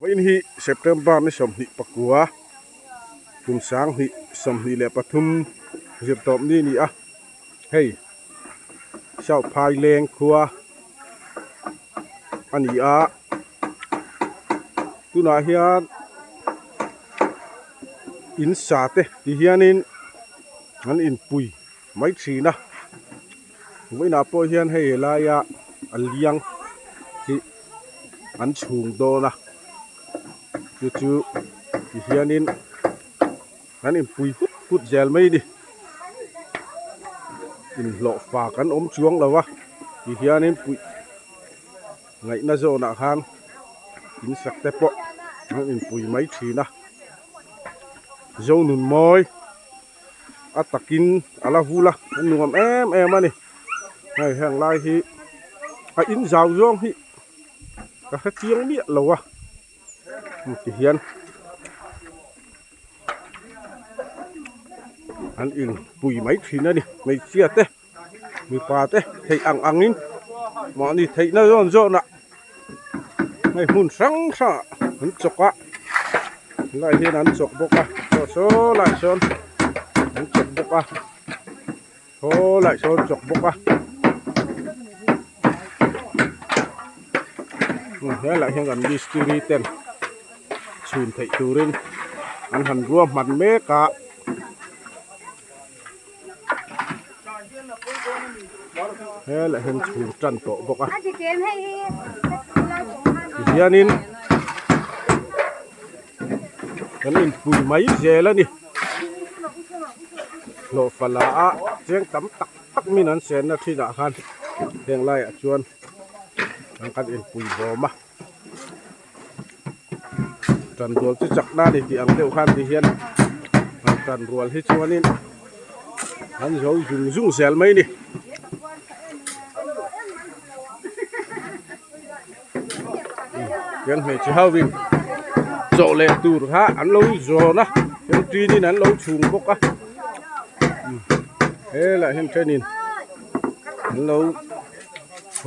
Vawiin hi September ni 29 kum 2023 zirtawp ni a ni a, hei South Phaileng khua a ni a, tunah hian in sa te ti hianin an inpui mai thin a, vawiinah pawh hian hei helaia a liang hi an chhung dawn a chu chu ti hianin an inpui hut hut zel mai a ni inhlawh fa kan awm chuang lo a ti hianin puih ngaihna zawnah khan in sak te pawh an inpui mai thin a Zonunmawi. A takin a la vul a a nuam em em a ni hei heng lai hi a in zau zawng hi ka hre chiang miah lo a ti hian an in pui mai thin a ni hmeichhia te. Mipa te theih ang ang in mahni theihna zawn zawn ah hei hmun hrang hrang ah an chawk a helai hian an chawk bawk a saw saw lai sawn an chawk bawk a saw lai sawn chawk bawk a helai hian kan mistiri ten chhun theih turin an han ruahman mek a. Helai hian chhur tan tawh bawk a tihianin kan inpui mai zel a ni hlawhfa la a cheng tam tak tak min an senna thin ah khan heng laiah chuan an kan inpui bawm a. Tan rual chu chak na ani tih ang deuh khan ti hian an tan rual hi chuanin an zo zung zung zel mai a ni. Tiang hmeichhe ho in chaw leh tur kha an lo zawn a tin tin in an lo chhung bawk a helaiah hian thenin an lo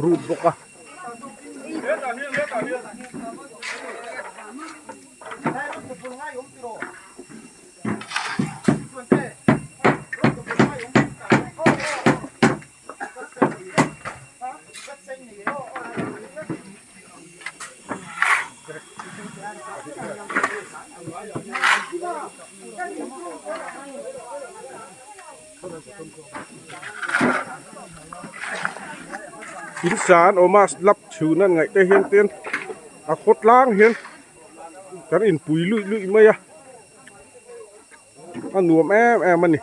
rut bawk a. In sa an awm a slab chhun an ngaih te hian ten a khawtlang hian kan inpui luih luih mai a a nuam em em a ni.